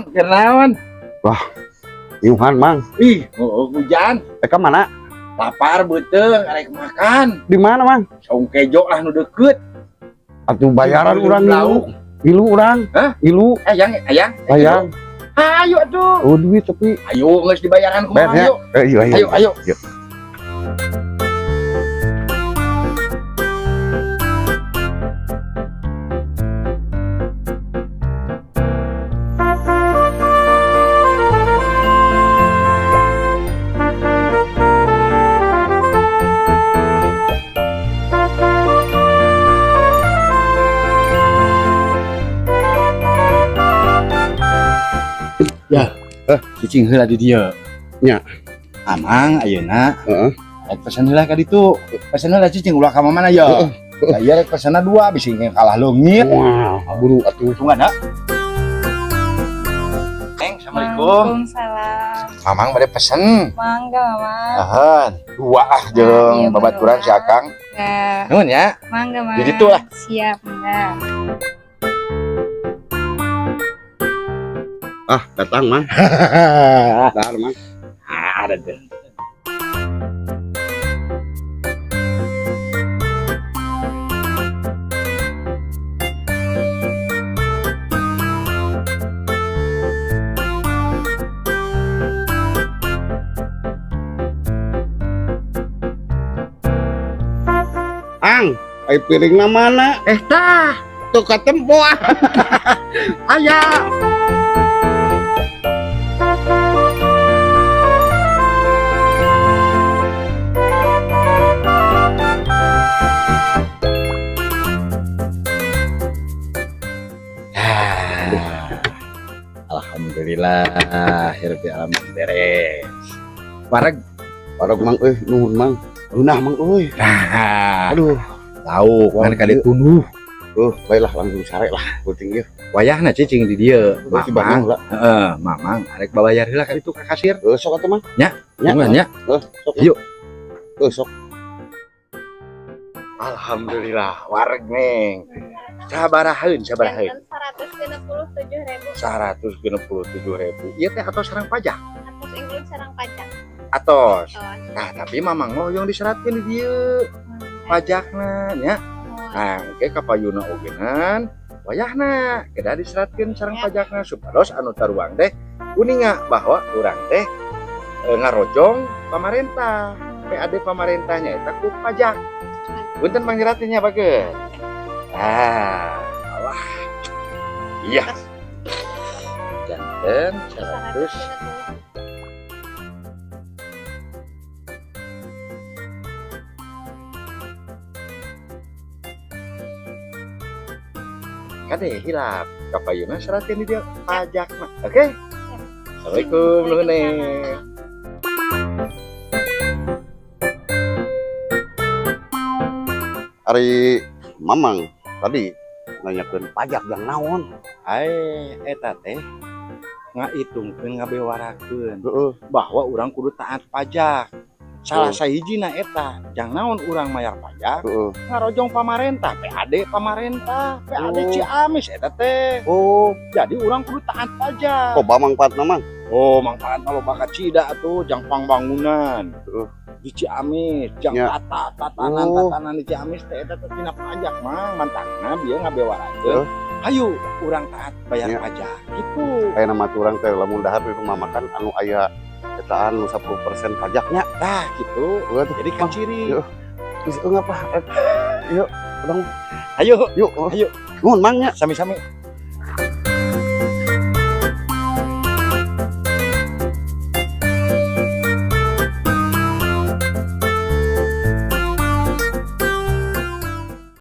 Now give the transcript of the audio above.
Kenaon? Yuhan, Mang. Ih, oh, hujan. Eh, ka mana? Lapar beuteung, arek makan. Di mana, Mang? Saung kejo lah nu deket. Atuh bayaran urang ngilu. Lauk. Ngilu urang. Hah? Ngilu. Ayang, ayang. Hayang. Ayo atuh. Oh, duit tapi Ayo geus dibayaran kumaha bayarnya. ayo. Eh, iya, iya. Ayo, ayo. Yuk. Cicing heula di dieu. Nya. Amang ayeuna Heeh. rek pesen heula ka ditu. Pesen heula cicing ulah ka mana ya. Heeh. Lah ieu rek pesenna dua bisi kalah leungit. Wah, buru atuh. Tunggu ada. Neng, Assalamualaikum. Waalaikumsalam. Mamang bade pesen. Mangga, Mamang. Ahan, dua ah jeung Iya, babaturan si Akang. Enggak. Nuhun ya. Mangga, Mang. Di ditu lah. Siap, enggak. Ah, datang, Mang. Dahar, Mang. Ah, ada deh. Ang, ai piringna mana? Eh tah, Tuh katempo ah. aya. Ah, Alhamdulillah, rabbil alamin beres. Wareg. Wareg, Mang euy, nuhun, Mang. Lunah, Mang euy. Nah, Aduh, tahu kan kade tunduh. Baiklah langsung sare lah penting ieu. Wayahna cicing di dieu. Berarti Mamang, Bandung lah. heeh, mamang arek babayar heula ka ditu ka kasir. Heeh, sok atuh, Mang. Nya, Nya. Tungguan nya. Heeh, sok. Yuk. Heeh, sok. Alhamdulillah, wareg neng. Sabarahaeun, sabarahaeun. 167.000. 167.000. Ieu teh atos sareng pajak. Atos include sareng pajak. Atos. Atos. Nah, tapi mamang mah hoyong diseratkeun di dieu pajakna nya. Nah, engke kapayuna ogenan wayahna kedah diseratkeun sareng pajakna supados anu taruang teh uninga bahwa urang teh ngarojong pamarentah. PAD pamarentahnya eta ku pajak. Punten pangnyeratinnya bageun. Ah, alah. Iya. Janten 100 kade hilap kapayuna seratin di dia pajak mah. Oke. Assalamualaikum nuhun neng. Ari Mamang tadi nanyakeun pajak jang naon. Ai eta teh ngaitungkeun ngabewarakeun Heeh. bahwa urang kudu taat pajak. Salah sahijina eta jang naon urang mayar pajak Heeh. ngarojong pamarentah, PAD pamarentah, PAD Oh. Ciamis eta teh. Oh, Jadi urang kudu taat pajak. kok mangpaatna, Mang? Oh, mangpaatna loba kacida atuh jang pangbangunan. Heeh. Di Ciamis, jang Ya. tata tatanan Oh. tatanan di Ciamis teh eta teh tina pajak mang mantakna bieu ngabewarakeun. Hayu urang taat bayar Ya. pajak gitu. Aya nama urang teh lamun dahar di rumah makan anu aya etaan nu 10% pajaknya. Tah gitu. Heuh atuh. Jadi kan ciri. Yuk. Geus eueuh apa? Yuk, urang Ayo, yuk. Ayo. Nuhun, Mang nya. Sami-sami.